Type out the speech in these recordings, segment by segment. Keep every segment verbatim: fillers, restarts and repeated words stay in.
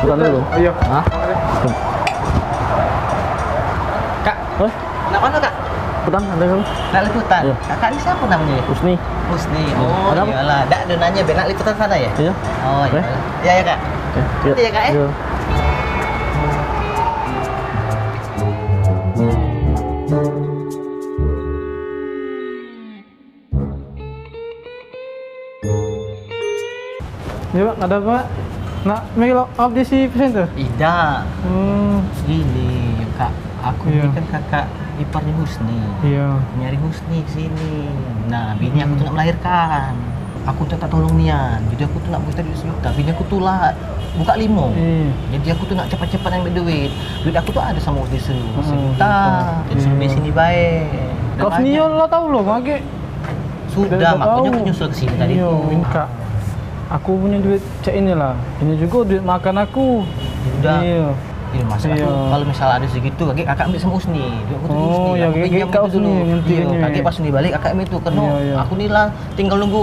Bukan dulu. Iya. Hah? Kak, hah? Nak mana, Kak? Petang, ada kamu? Nak liputan. Iya. Kakak ni siapa namanya? Husni. Husni. Iya. Oh, ada apa? Iyalah. Dak ada nanya, be nak liputan sana ya? Iya. Oh, iya. Iya, ya, Kak. Iya, iya. Nanti ya, Kak, ya? Iya. Ya, Pak, ada apa, Pak? Nak melok audisi presenter? Idak. Hmm. Gini, Kak. Aku ni kan kakak iparnya Husni. Iya. Nyari Husni ke sini. Nah, bini aku tu nak melahirkan. Aku tu tak tolong nian. Jadi aku tu nak buta duit sejuta. Bini aku tu lah buka limo. Iya. Jadi aku tu nak cepat-cepat ambil duit. Duit aku tu ada sama Husni se-, sejuta. Jadi suruh beli sini bae. Kau sini lah tahu lo, ngagek. Sudah, makanya aku nyusul ke sini tadi tu. Iya, Kak. Aku punya duit cak inilah. Ini juga duit makan aku. Sudah. Iya. Iya, maksud aku, kalau misal ada segitu, kagek kakak ambil sama Husni. Duit aku tu di Husni. Oh, ya, aku pinjam Kak itu dulu. Husni, ngerti. Iya, kagek pas Husni balik, kakak ambil tu. Karena aku ni lah tinggal nunggu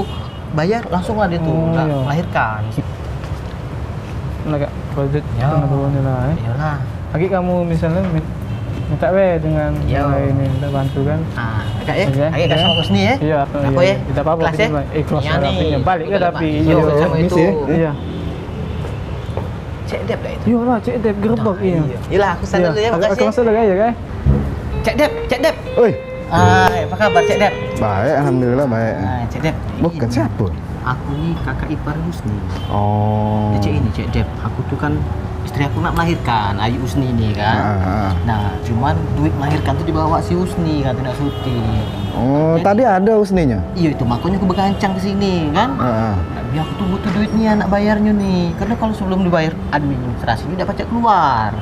bayar, langsung lah dia tu melahirkan. Nah, Kak, kalau duit kena turun ni lah, eh. Iyalah. Lagi kamu misalnya min-, minta be dengan yang lain ni, minta bantu kan. Ah, agak ya? Agak kasih sama Husni ya? Iya, aku ya. Tidak apa-apa, ikhlas ya? Ikhlas lah, balik ke tapi. Iya, sama itu. Iya. Cek Dep dah itu. Iyalah, Cek Dep gerbek, iya. Iyalah, aku sana dulu ya, makasih. Aku masuk dulu ya, guys. Cek Dep, Cek Dep. Oi. Hai, apa kabar, Cek Dep? Baik, alhamdulillah baik. Ah, Cek Dep. Bukan siapa? Aku ni kakak ipar Husni. Oh. Dia cek ini, Cek Dep. Aku tu kan istri aku nak melahirkan, Ayu Husni ni kan. Ah, ah. Nah, cuman duit melahirkan tu dibawa si Husni, kata nak syuting. Oh, tadi ada Husninya? Iya, itu makanya aku berkancang ke sini kan. Ah, ah. Nah, biar aku tu butuh duit ni anak bayarnya ni. Karena kalau sebelum dibayar administrasinya dak pacak keluar.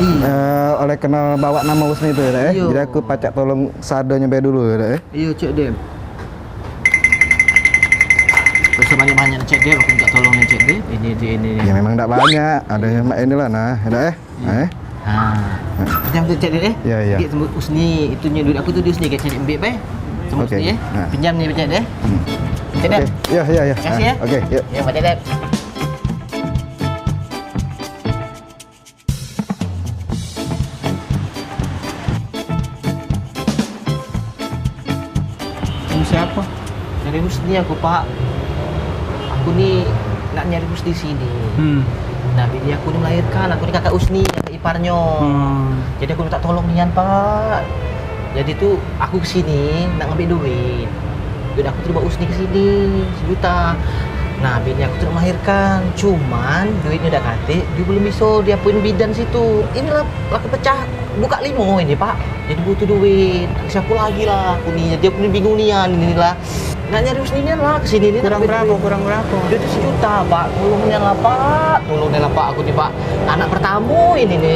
Iya. Eh, oleh kenal bawa nama Husni tu ya, Dek, eh? Iya. Jadi aku pacak tolong sadonyo be dulu ya, Dek, eh? Iya, Cek Dep. Terus banyak-banyak Cek Dep, aku minta tolong ni Cek Dep. Ini, ini, ini. Ya memang dak banyak, ada yang mak inilah nah, ya, Dek, eh? Iya. Eh? Ha. Pinjam tu Cek Dep, eh? Iya, iya. Dia sebut Husni, itunya duit aku tu di Husni, Cek Dep ambil be. Sama Husni, eh? Nah. Pinjam ni Cek Dep. Hmm. Cek Dep. Oke. Iya, iya, iya. Makasih ya. Oke, yuk. Ya, Cek Dep. Kamu siapa? Dari Husni aku, Pak. Aku ni nak nyari Husni sini. Hmm. Nah, bini aku ni melahirkan, aku ni kakak Husni, kakak iparnyo. Hmm. Jadi aku minta tolong nian, Pak. Jadi tu aku ke sini nak ngambil duit. Duit aku tu dibawa Husni ke sini, sejuta. Nah, bini aku tu nak melahirkan. Cuman duitnyo dak katik, dia belum bisa diapuin bidan situ. Inilah laki pecah, buka limo ini, Pak. Jadi butuh duit. Siapa lagi lah aku ni? Jadi aku ni bingung nian inilah. Nak nyari Husni nian lah ke sini ni. Kurang berapa? Kurang berapa? Dia tu sejuta, Pak. Tolong nian lah, Pak. Tolong nian lah, Pak. Aku ni, Pak. Anak pertamo ini ni.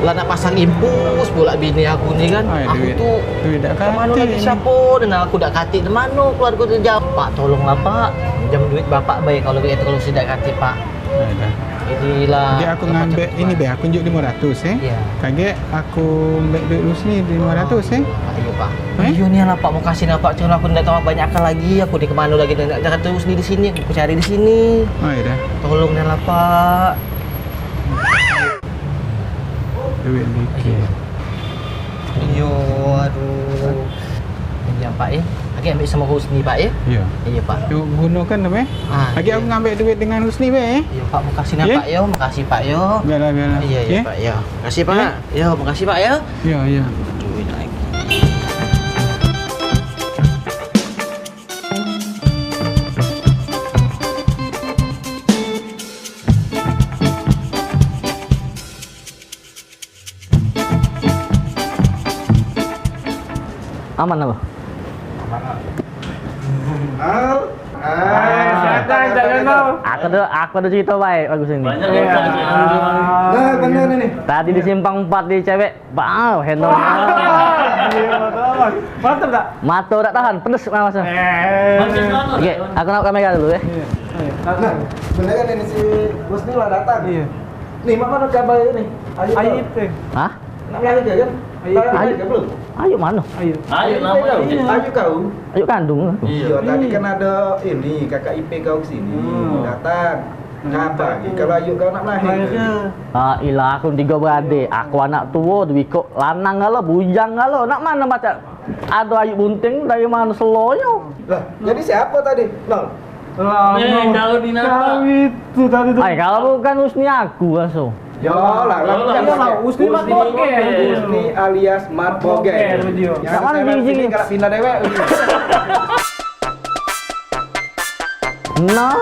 Lah nak pasang infus pula bini aku ni kan. Aku tu duit dak katik lagi. Siapa dan aku dak katik di mano keluarga tu jauh. Pak, tolonglah, Pak. Pinjam duit bapak bae kalau begitu, kalau sudah katik, Pak. Nah, dah. Inilah. Kagek aku ngambek ini be, aku njuk limo ratus, eh. Iya. Kagek aku ambek duit Husni limo ratus, eh. Ayo, Pak. Eh? Iyo ni lah, Pak, makasih lah, Pak. Cuma aku ndak tahu banyak akal lagi. Aku ni ke mano lagi, ndak, ndak katek Husni di sini, aku cari di sini. Oh, iya dah. Tolong ni lah, Pak. Duit dikit. Iyo, aduh. Pinjam, Pak, eh. Lagi ambil sama Husni, Pak, eh. Iya. Iya, Pak. Tu gunokan tu, eh. Ah, lagi aku ngambek duit dengan Husni be, eh. Iya, Pak, makasih nah, Pak, yo. Makasih, Pak, yo. Biarlah, biarlah. Iya, iya, Pak, yo. Makasih, Pak. Yo, makasih, Pak, yo. Iya, iya. Duit lagi. Aman apa? Aman. Al, ah, siapa yang tak kenal? Aku ada, aku ada cerita baik bagus ini. Banyak orang yang. Nah, benar ini. Tadi di simpang empat di cewek, bau, handle. Mantap tak? Mata tak tahan, pedes masa. Eh. Oke, aku nak kamera dulu ya. Iya. Nah, benar kan ini si Bos ni lah datang. Iya. Nih, mak mana kabar ni? Ayo. Ayo. Hah? Nak melahirkan kan? Ayo. Melahirkan belum? Ayo mano? Ayo. Ayo, ayo kau. Ayo kandung. Iya, tadi kan ada ini, kakak I P kau ke sini, datang. Ngapa lagi kalau Ayuk kau nak melahir? La ilah, aku tigo beradik. Aku anak tuo, duo ikok lanang galo, bujang galo. Nak mano pacak ado Ayuk Bunting, dari mano selonyo? Lah, jadi siapo tadi? Nol. Lah, Eh, Nol. Kau ni napa? Kau itu tadi tu. Ai, kalau bukan Husni aku, aso. Yo lah, lah, Yo lah, bukan yo lah, pakai. Husni Husni Mat Boger. Boger. Husni alias Mat Boger. Boger, video. Yang Kat mano saya ni, sini Jing? Kalau pindah dewek. Nah,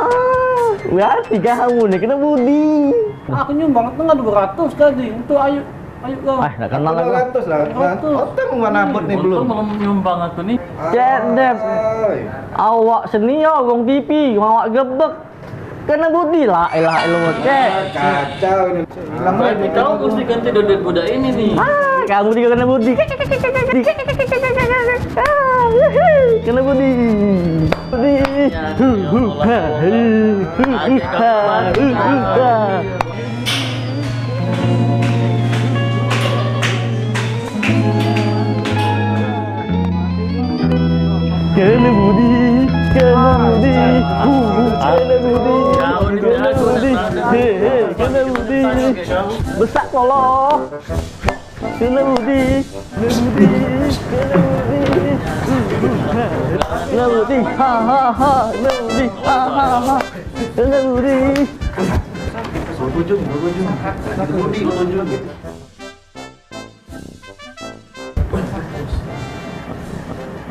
berarti kamu ni kena budi. Aku nyumbang tengah duo ratus tadi untuk Ayuk, Ayuk kau. Ah, nak kenal aku. Duo ratus lah. Duo ratus. Otak mana abot ni belum? Untung belum nyumbang aku ni. Cek deh. Ai. Awak senior wong T V, awak gebek. Kena budi, la ilaha illallah, cek. Kacau ni. Berarti kau mesti ganti dodot budak ini ni. Ah, kamu juga kena budi. Kena budi. Budi. Ya, ya Allah. Kena budi, kena budi, kena budi, kena budi, he, he, kena budi. Besak kolo. Kena budi, kena budi, kena budi. Kena budi, ha, ha, ha, kena budi, ha, ha, ha. Kena budi.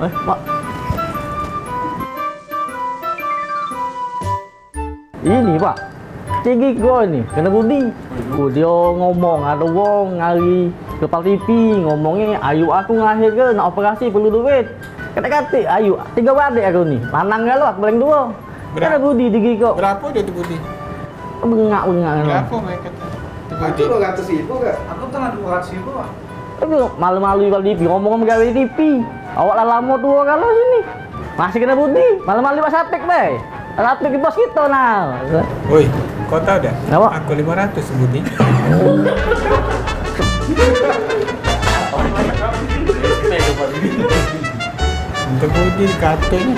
Eh, Pak. Ini, Pak. Tinggi ko ini, kena budi. Ku dio ngomong, ado wong ngari kepala T V, ngomongnyo, "Ayu aku ngelaherke, nak operasi perlu duit." Katek-katek, Ayu, tigo beradik aku ni. Lanang galo, aku paling tuo. Kena budi tinggi ko. Berapo dio tu budi? Bengak-bengak kan. Berapo mereka tu? Aku duo ratus ribu, Kak. Aku tengah duo ratus ribu, Kak. Aku malu-malu kalau di T V, ngomong sama gawe T V. Awak lah lamo tuo kalau sini. Masih kena budi, malu-malu Pak Sapik bae. Sapik bos kito nah. Woi, kau tahu dah? Apa? Aku lima ratus budi. Untuk budi katanya.